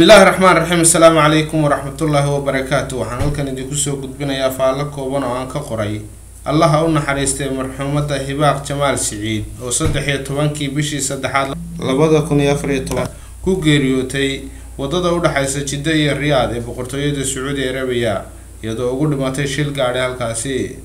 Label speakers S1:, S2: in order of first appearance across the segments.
S1: Bismillahi raxmaan raxiim. Asalaamu calaykum waraxmatullaahi wabarakaatu. Waxaan halkan idinku soo gudbinayaa faallo kooban oo aan ka qoray Allaha u naxariistay marxuumadda Hibaaq Jamaal Siciid oo 13-kii bishii saddexaad 2014 ku geeriyootay wadada u dhexaysa Jiddo iyo Riyaad ee Boqortooyada Sacuudi Arabiya, iyadoo ugu dhimatay shil gaadhay halkaasi.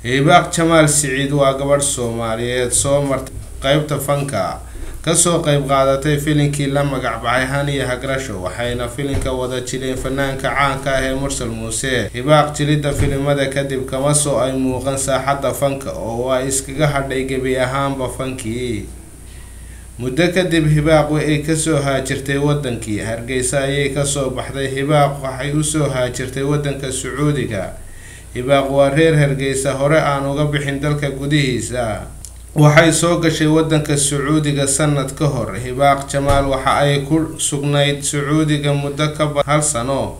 S1: Hibaaq Jamaal Siciid waa gabadh Soomaaliyeed soo martay qeybta fanka, kasoo qeyb qaadatay filinkii la magac baxay Haniya Hagrasho, waxayna filinka wada jileen fanaanka caanka ah ee Mursal Muuse. Hibaaq jilidda filimada kadib kama soo ay muuqan saaxadda fanka oo ay iskaga hadhay gebi ahaanba fankii. Muddo kadib Hibaaq way kasoo haajirtay wadankii Hargeysa ayay kasoo baxday. Hibaaq waxay usoo haajirtay wadanka Sacuudiga. Hibaaq waa reer Hargeysa, hore aan uga bixin dalka gudihiisa. Waxay soo gashay wadanka Sacuudiga sanad ka hor. Hibaaq Jamaal waxa ay ku sugnayd Sacuudiga muddo ka badan hal sano.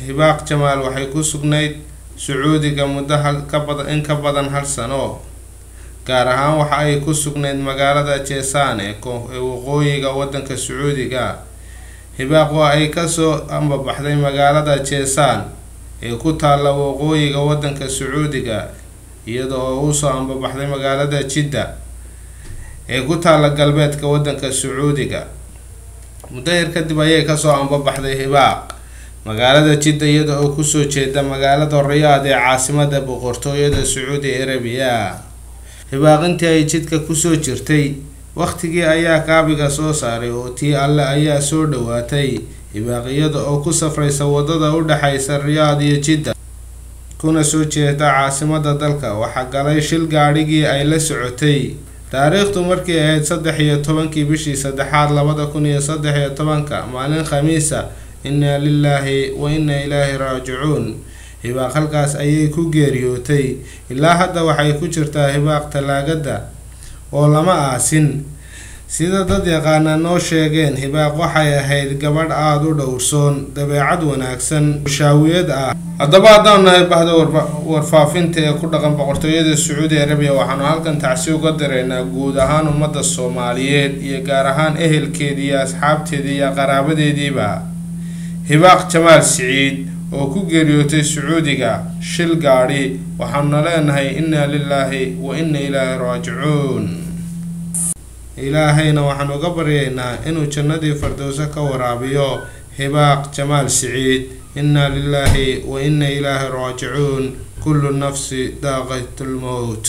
S1: Hibaaq Jamaal waxay ku sugnayd Sacuudiga muddo in ka badan hal sano, gaar ahaan waxa ay ku sugnayd magaalada Jeesaan ee waqooyiga wadanka Sacuudiga. Hibaaq waa ay kasoo ambabaxday magaalada Jeesaan ee ku taalla waqooyiga wadanka Sacuudiga, iyada oo usoo ambabaxday magaalada Jidda ee ku taalla galbeedka wadanka Sacuudiga. Muddo yar kadib ayay kasoo ambabaxday Hibaaq magaalada Jidda, iyada oo kusoo jeeda magaalada Riyaad ee caasimada Boqortooyada Sacuudi Arabiya. Hibaaq intii ay jidka kusoo jirtay waqtigii ayaa kaabiga soo saaray oo tii Alle ayaa soo dhawaatay. Hibaaq iyada oo ku safraysa wadada u dhexaysa Riyaad iyo Jidda kuna soo jeeda caasimada dalka, waxaa galay shil gaadhigii ay la socotay. Taariikhdu markii ahayd 13-kii bishii saddexaad 2013-ka, maalin Khamiisa. Innaa lilaahi wa innaa ilaahi raajicuun. Hibaaq halkaas ayay ku geeriyootay. Ilaa hadda waxay ku jirtaa Hibaaq talaagada oo lama aasin. Sida dad yaqaana noo sheegeen, Hibaaq waxay ahayd gabadh aada u dhowrsoon, dabeecad wanaagsan, shaawiyad ah. Haddaba haddaanu nahay bahda warfaafinta ee ku dhaqan Boqortooyada Sacuudi Arabiya, waxaanu halkan tacsi uga diraynaa guud ahaan ummadda Soomaaliyeed iyo gaar ahaan ehelkeedii iyo asxaabteedii iyo qaraabadeediiba Hibaaq Jamaal Siciid oo ku geeriyootay Sacuudiga shil gaadhi. Waxaanuna leenahay innaa lilaahi wa inna ilaahi raajicuun. Ilaahayna waxaan uga baryaynaa inuu jannadii Fardowso ka waraabiyo Hibaaq Jamaal Siciid. Innaa lilaahi wa inna ilaahi raajicuun. Kullu nafsi daaqatulmowt.